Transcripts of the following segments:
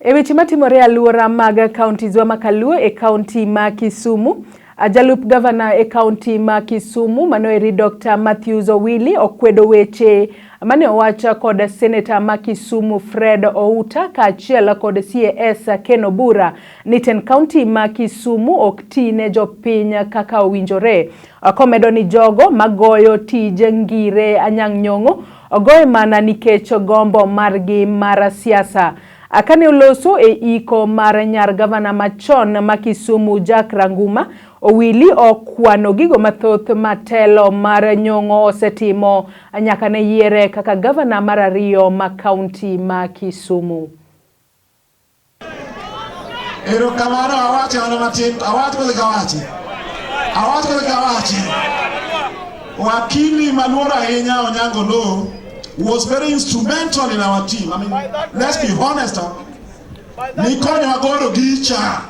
E weche matimore e alwora mag counties wa makaluo e kaunti ma Kisumu, jalup gavana e kaunti ma Kisumu manoeri Dr. Matthews Owili okwedo weche mane owach kod seneta ma Kisumu Fred Outa kaachiel kod CAS Ken Obura ni tend kaunti ma Kisumu ok ti ne jopiny kaka owinjore. Komedo ni jogo magoyo tij ngire Anyang' Nyong'o ogoye mana nikech gombo margi mar siasa. Kane oloso e iko mar nyar gavana machon ma Kisumu Jack Ranguma, Owili okwano gigo mathoth ma telo mar Nyong'o osetimo nyaka ne yiere kaka gavana mar ariyo ma kaunti ma Kisumu. Erokamano awacho mana matin, awach kose kawachi? Awach kose kawachi? Wakili maluor ahinya Onyango Oloo was very instrumental in our team. I mean, let's be honest. Nikonyo goro gicha.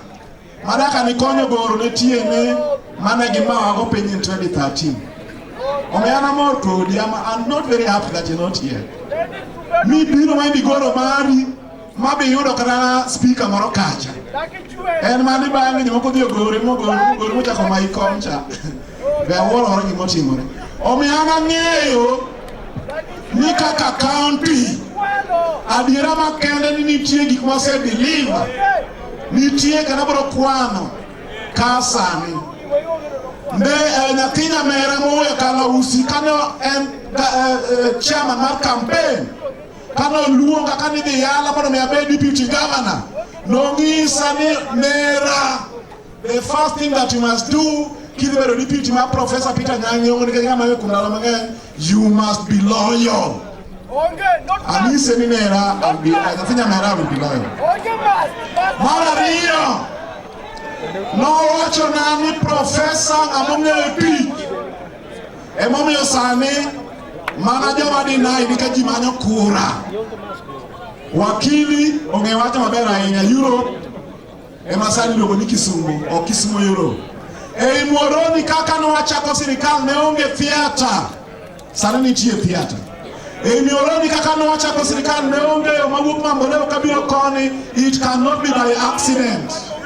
Madaka nikonyo goro ne tiene mane gimawago piny in 2013. Omiyo an amor kodi, I'm not very happy that you're not here. Mi biro ma ibi goro mari, ma bi yudo kata speaker moro kacha. En mani bang'e jomoko dhi ogore mogore mogore mochako mayi kom cha. Be awuoro gimotimore. Omiyo an ang'eyo ni kaka county adiera makende ni nitie gik mose deliver. Nitie kendo abiro kwano ka sani. Ne nyathi nyamera mowuoyo Kalausi kane en chairman mar campaign kane oluonga kane idhi yala mondo mi abed deputy governor nong'isa ni nera the first thing that you must do kidhi bedo deputy mar Professor Peter Anyang' Nyong'o nikech ng'ama kuom ndalo mang'eny, you must be loyal. Anyise ni nera I'll be, nyathi nyamera will be loyal. Mar ariyo, nowachona ni profesa ng'ama ong'eyo tich emomiyo sani mana joma deny ni ka ji manyo kura. Wakili ong'eyo wacho maber ahinya Europe ema sani iluongo ni Kisumu, ok Kisumu Europe. Ei Muhoroni kaka nwachako sirikal ne onge theatre, sani nitie theatre. Ei Muhoroni kaka nwachako sirikal ne onge yo mawuok Mamboleo kabiro koni, it cannot be by accident.